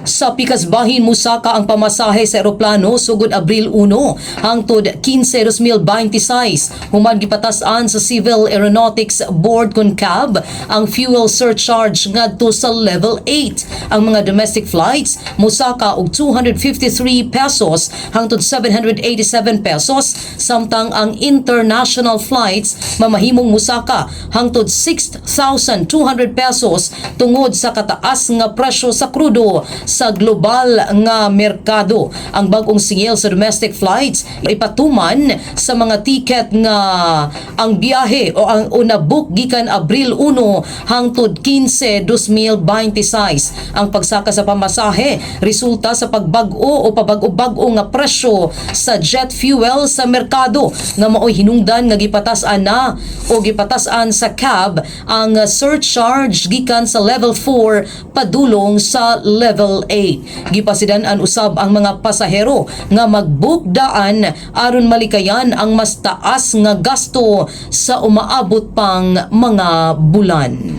Sa pikas bahin, musaka ang pamasahe sa eroplano sugod Abril 1 hangtod 15, 2026 human gipatas-an sa Civil Aeronautics Board kon CAB ang fuel surcharge ngadto sa level 8. Ang mga domestic flights musaka og 253 pesos hangtod 787 pesos, samtang ang international flights mamahimong musaka hangtod 6,200 pesos tungod sa kataas nga presyo sa krudo sa global nga merkado. Ang bag-ong singil sa domestic flights ipatuman sa mga ticket nga ang biyahe o ang una-book gikan Abril 1 hangtod 15, 2026. Ang pagsaka sa pamasahe resulta sa pagbag-o o pabag-o-bag-o nga presyo sa jet fuel sa merkado nga maoy hinungdan nga gipatas-an na o gipatas-an sa CAB ang surcharge gikan sa level 4 padulong sa level 8. Gipasidan-an usab ang mga pasahero nga mag-book daan aron malikayan ang mas taas nga gasto sa umaabot pang mga bulan.